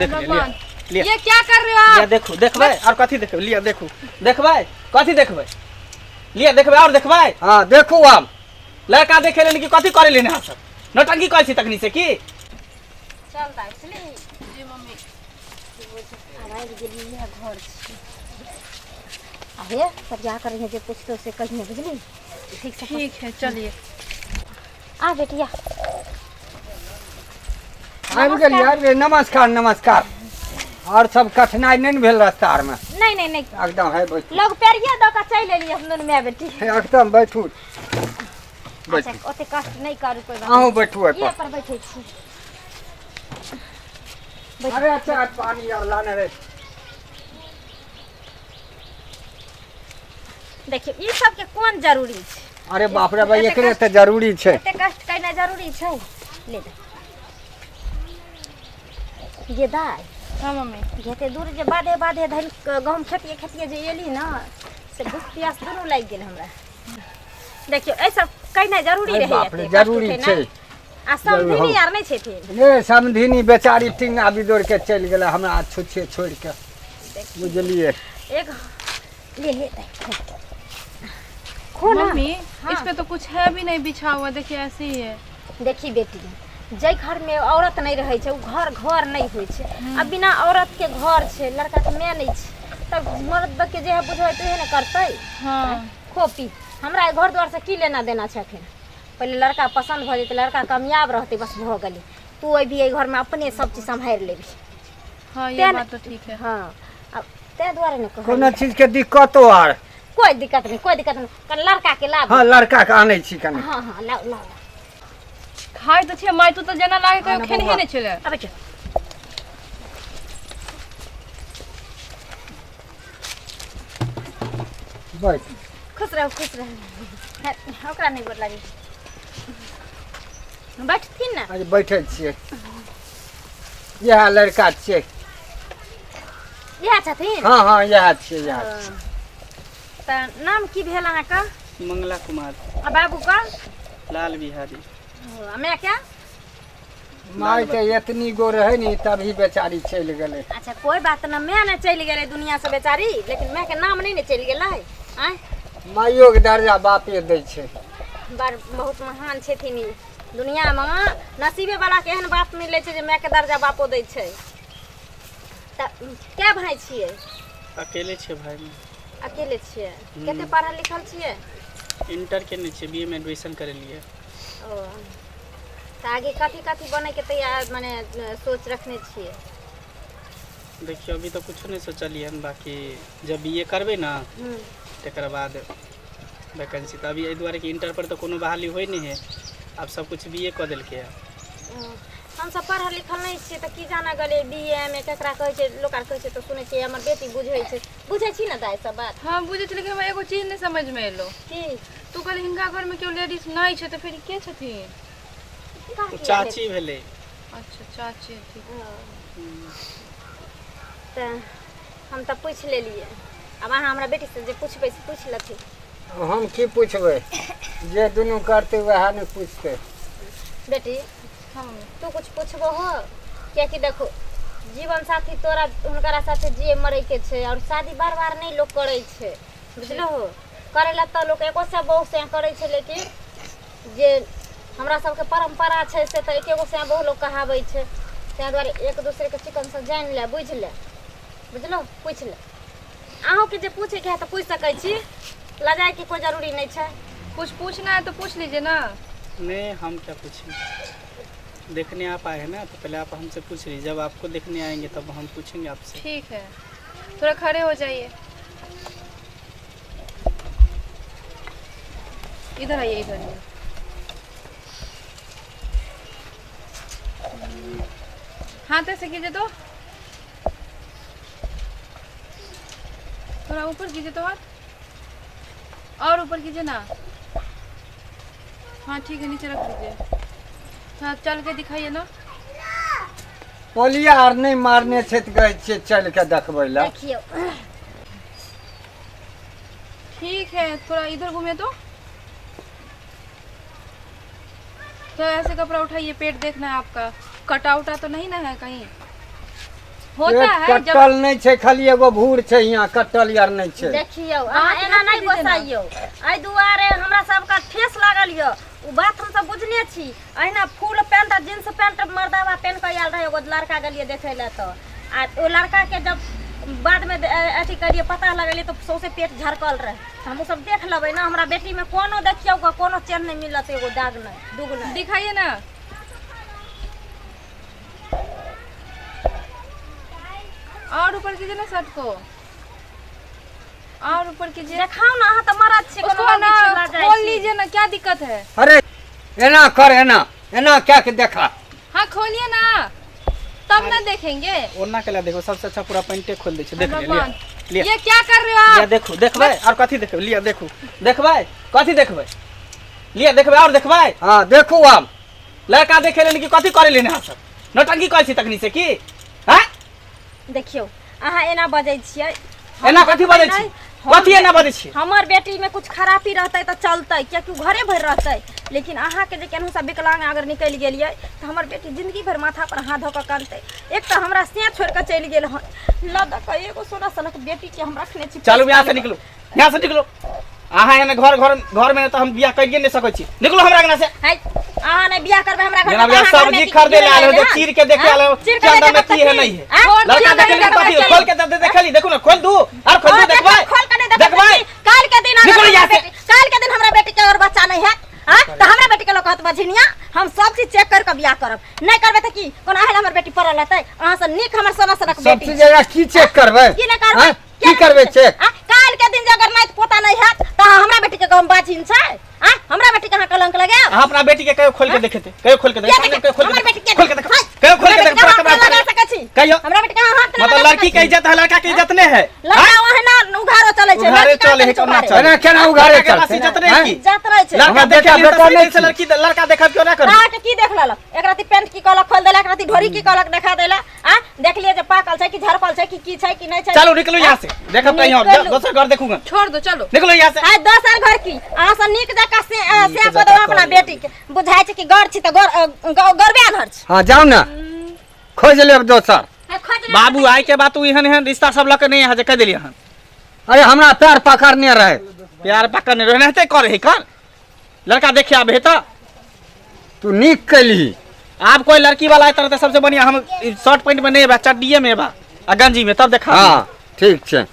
देख लिया। लिया। ये क्या कर रहे हो आप? लिया देखू, देखबै और कथी देखबै? लिया देखू, देखबै कथी देखबै? लिया देखबै और देखबै। हाँ देखू आब। लड़का देखे लेने की कथी करे लेने अहाँ सब नौटंकी करै छी तखनी से की? चल दाइ बुझली। जी मम्मी। आब आबि गेली इएह घर छी। आ हे सरिया करिहे जे पूछतो से कहिहे बुझली। ठीक से। ठीक है चलिए। आ बेटिया। आबि गेली, आबि गेली। नमस्कार नमस्कार। और सब कठिनाई नहीं ने भेल रास्ता आर में? नहीं नहीं नहीं। एकदम है बैठू। लोग पेरिया दऽ कऽ चलि एलियै हम दुनू माय बेटी। एकदम बैठू। अच्छा ओते कष्ट नहीं करू कोई बात। अहूँ बैठू एहि इहे पर। पर बैठै छी। अरे अच्छा पानी आर लाने रे। देखियौ ई सबके कोन जरूरी छै? अरे बाप रे भाई एकरे तऽ जरूरी छै। एते कष्ट केनाइ जरूरी छै? ले दे गे दाइ। हाँ मम्मी। एते दूर जे बाधे बाधे धान गहूँम खेतिए खेतिए जे एली न से भूख प्यास दुनू लागि गेल हमरा। देखियौ एहि सब केनाइ जरूरी अरे रहै बाप रे एते कष्ट जरूरी उठेनाइ। छै। आ समधिनी जरूर। आर नहि छथिन? ने समधिनी बेचारी टिंगा बिदोर के चलि गेलै हमरा छुच्छे छोड़ि के बुझलिए। एक ले ले खो ना। मम्मी हाँ। इस पे तो कुछ है भी नहीं बिछा हुआ, देखिए ऐसे ही है। देखी बेटी जाहि घर में औरत नहीं रहै छै उ घर घर नहीं होइ छै। आ बिना औरत के घर छै, लड़का के माय नहीं छै तब मर्द के जे है बुझबै तेहे ने करतै। हाँ। खो पी हमरा घर द्वार से की लेना देना छै? अखन पहिले लड़का पसंद भऽ जेतै, लड़का कामयाब रहतै बस भऽ गेलै। तू अबही एहि घर में अपने सब चीज सम्हारि लेबही। हाँ ये बात तो ठीक है। हाँ अब ताहि दुआरे ने कहलियै। कोनो चीज के दिक्कतो आर? कोई दिक्कत नहीं, कोई दिक्कत नहीं। कनि लड़का के लाब। हाँ लड़का के आनै छी कनि। हाँ हाँ लाउ लाउ। खाइ तऽ छै माय, तू तऽ जेना लागे कहियो खेनहे नहि छलै। अबै छै। बैठ। खुश रहू खुश रहू। ओकरा नहीं गोर लागी। बैठथिन ना? आज बैठे छियै। इएह लड़का छियै। इएह छथिन? हाँ हाँ इएह छियै इएह। तऽ नाम की भेल अहाँके? मंगला कुमार। आ बाबू का? लाल बिहारी। आ माय के? माय के एतनी गो रहै नी तभी बेचारी चलि गेलै। अच्छा कोई बात न, माय ने चलि गेलै दुनिया से बेचारी, लेकिन माय के नाम नहीं ने चलि गेलै। आँय माइयो के दर्जा बापे दै छै। बड़ बहुत महान छथिन ई दुनिया में। नसीबे वाला के एहन बाप मिलै छै जे माय के दर्जा बापो दै छै। तऽ कै भाय छियै? अकेले छियै भाई में। अकेले छियै? कते पढ़ल लिखल छियै? इंटर केने छियै, बीए में एडमिशन करेलियै। ओ तऽ आगे कथी कथी बनैके तैयार माने सोच रखने छियै? देखियौ अभी तऽ कुछो नहि सोचलियै हन, बाकी जब बीए करबै ने तकर बाद वैकेंसी। तऽ अभी एहि दुआरे कि इंटर पर तऽ कोनो बहाली होइ नहि है, आब सब कुछ बीए कऽ देलकै है। हमसब पढ़ल लिखल नहि छियै तऽ की जाना गेलियै बी एम ए केकरा कहै छै? लोक आर कहै छै तऽ सुनै छियै, हमर बेटी बुझै छै। बुझै छी ने दाइ सब बात? हाँ बुझै छी, लेकिन हमरा एगो चीज नहि समझ में एलो। की? तू कहली हिनका घर में केओ लेडीज नहि छै तऽ फेर के छथिन? ओ चाची भेलै। अच्छा चाची ठीक। तऽ हम तऽ पूछि लेलियै, आब अहाँ हमरा बेटीसँ जे पूछबै से पूछि लेथिन। हम की पूछबै, जे दुनू करतै वएह ने पूछतै। बेटी तू कुछ पूछबो हो? कियाकि देखो जीवन साथी तोरा हुनकरा साथे जिए मरे के छै और शादी बार बार नहीं लोग करै छै, बुझलो हो? करै ला तऽ लोक एको से बहु से करै छै, लेकिन जे हमरा सबके परम्परा छै से तऽ एकेगो से बहु लोग कहाबै छै। ताहि दुआरे एक दूसरे के चिकन से जानि ले, बुझि ले, बुझलो? पूछि ले। अहूँके जे पूछैके है तऽ पूछि सकै छी, लजाइके कोइ जरूरी नहीं छै। कुछ पूछना है तो पूछ लीजिए ना। नहीं हम क्या पूछें, देखने आप आए हैं ना तो पहले आप हमसे पूछ लीजिए, जब आपको देखने आएंगे तब हम पूछेंगे आपसे। ठीक है थोड़ा खड़े हो जाइए, इधर आइए इधर आइए। हाथ ऐसे कीजिए तो थोड़ा ऊपर कीजिए तो हाथ और ऊपर कीजिए ना। हाँ ठीक है नीचे रख दीजिए। थोड़ा चल के दिखाइए ना। पोलिया आर नहीं मारने छै तऽ कहै छियै चलि के देखबै लए। देखियौ ठीक है थोड़ा इधर घूमिए तो। थोड़ा ऐसे कपड़ा उठाइए, पेट देखना है आपका, कटा उटा तो नहीं ना है कहीं? होता है जब कटल नहीं छै, खाली एगो भूर छै यहाँ, कटल यार नहीं छै। देखियौ अहाँ एना नहि गोसाइयौ, एहि दुआरे हमरा सबके ठेस लागल यऽ, ओ बात हमसब बुझने छी। अहिना फुल पैंट आ जींस पैंट मर्दाबा पेन कऽ आयल रहै एगो लड़का, गेलियै देखै लए तऽ आ ओ लड़काके जब बादमे अथी करियै पता लगेलियै तऽ सौंसे पेट झरकल रहै। हमहूँ सब देख लेबै ने, हमरा बेटीमे कोनो देखियौ कोनो चेन्ह नहि मिलत, एगो दाग नहि दुग नहि। दिखाइए ना। और ऊपर कीजिए ना शर्ट को, और ऊपर कीजिए। देखाउ ना, अहाँ तऽ मरद छी, कोनो उसको मौगी ना छी, लऽ जाइ खोल छी। लीजिए ना, क्या दिक्कत है? अरे एना कर, एना एना क्या के देखा। हाँ खोलिए ना तब ना देखेंगे। ओना के ला देखो, सबसे अच्छा पूरा पैंटे खोल दै छै। देख लिअ, भगवान। लिअ। ये क्या कर रहे हो लिअ आप? देखू, देखबै और कथी देखबै? लिअ देखू, देखबै कथी देखबै? लिअ देखबै और देखबै। हाँ देखू आब। लड़का देखे लेने कि कथी करे लेने? अहाँ सब नौटंकी करै छी तखनी से की? हैं? देखियौ अहाँ एना बजै छियै। एना कथी बजै छी? कथी एना बजै छी? हमर बेटी में कुछ खराबी रहतै तऽ चलतै, कियाकि ओ घरे भरि रहतै, लेकिन अहाँके जे केनहु से विकलांग अगर निकलि गेलियै तऽ हमर बेटी जिंदगी भरि माथा पर हाथ धऽ कऽ कानतै। एक तऽ हमरा से छोड़ि कऽ चलि गेल हन, लऽ दऽ कऽ एगो सोना सनक बेटी के हम रखने छी। चलू यहाँ से निकलू, यहाँ से निकलू। अहाँ एहन घर घर घर में तऽ हम बियाह करिए नहि सकै छी। निकलू हमरा अंगना से। है, अहाँ नहि बियाह करबै हमरा घर जेना में तऽ बियाह अहाँ घरमे सब्जी की खरीदे गिरल ले आयल हो, हन? जे चीर के देखे आयल हो, चीर कि के अंदर में देखे की है नहीं है। आँय? लड़का देखे ले कथी है? खोल के दे देखली, देखू ना, खोल दू और खोल दू, देखबै खोल के नहि देखबै। देखबै। काल्हि के दिन अगर निकलू हमरा यहाँ से। बेटी, काल्हि के दिन हमरा बेटी के अगर बच्चा नहीं हैत हाँ तऽ हमरा बेटी के लोग कहत बझिनिया। हम सब चीज चेक कर के बियाह करब, नहि करबै तऽ की कोनो आहेला हमर बेटी पड़ल रहतै? अहाँ से नीक हमर सोना सनक सब बेटी। चीज एकरा की चेक करबै? की नहि करबै? आँय? की करबै चेक? आ, काल्हि के दिन जे अगर नाति पोता नहीं हैत तऽ अहाँ हमरा बेटी के कहम बाझिन छै? आ हमरा बेटी के अहाँ कलंक लगायब? अहाँ अपना बेटी के कहियो खोल के देखेते, कहियो खोल के देखे, किया सामने कहियो खोल के हमर बेटी देखे, के खोल के देखे, हाय, कहियो खोल के हमरा देखे, बेटी पूरा के कमरा हाथ खोल लगा के। सकै छी? कहियो। हमरा बेटी के अहाँ हाथ मतलब लगा लड़की सकै के छी? इज्जत है, लड़का के इज्जत नहीं है। लड़का ओहिना उघारो चलै छै, उघारे लड़की कहाँ चले है, चलै छै केना उघारे? चले? एना केना उघारे लड़का के पास चलतै? इज्जत नहीं आँय? की? इज्जत रहै छै। लड़का हमर देखे बेटा लिए बेटा तऽ नहि से लड़की लड़का देखब क्यों ना करू? अहाँके की देख लेलक? एक राति पेंट की कहलक खोल देलक, एक राति ढोरी की कहलक देखा देलक। आ देख लियै जे पाकल छै कि झरकल छै कि की छै कि नहि छै। चलो निकलो यहाँ से, देखब कहीं और, निकलू। दोसर घर देखूंगा। छोड़ दो, चलो निकलो यहाँ से। आइ दोसर घर की? अहाँ से नीक जकाँ से नीक से कऽ जकाँ देबै अपना कऽ बेटी के। बुझाइ छै कि गौर छी तऽ गौर गौरबे आन्हर छी। हाँ जाउ ने, खोज लेब दोसर। आ, खोज लेब। बाबू आइ के बाद तू एहन एहन रिश्ता सब लऽ के नहीं यहाँ जे कह देलियै हन। अरे हमरा पैर पकड़ने रहे। प्यार पकड़ने रहे, एनाहिते करे है कर। लड़का देखे आबे है तऽ तू नीक कैलही। आब कोई लड़की वाला आय तरह सबसे बढ़िया हम शर्ट पैंट में नहीं बा, चड्डीए में बा आ गंजी में, तब देखा। हाँ ठीक छै।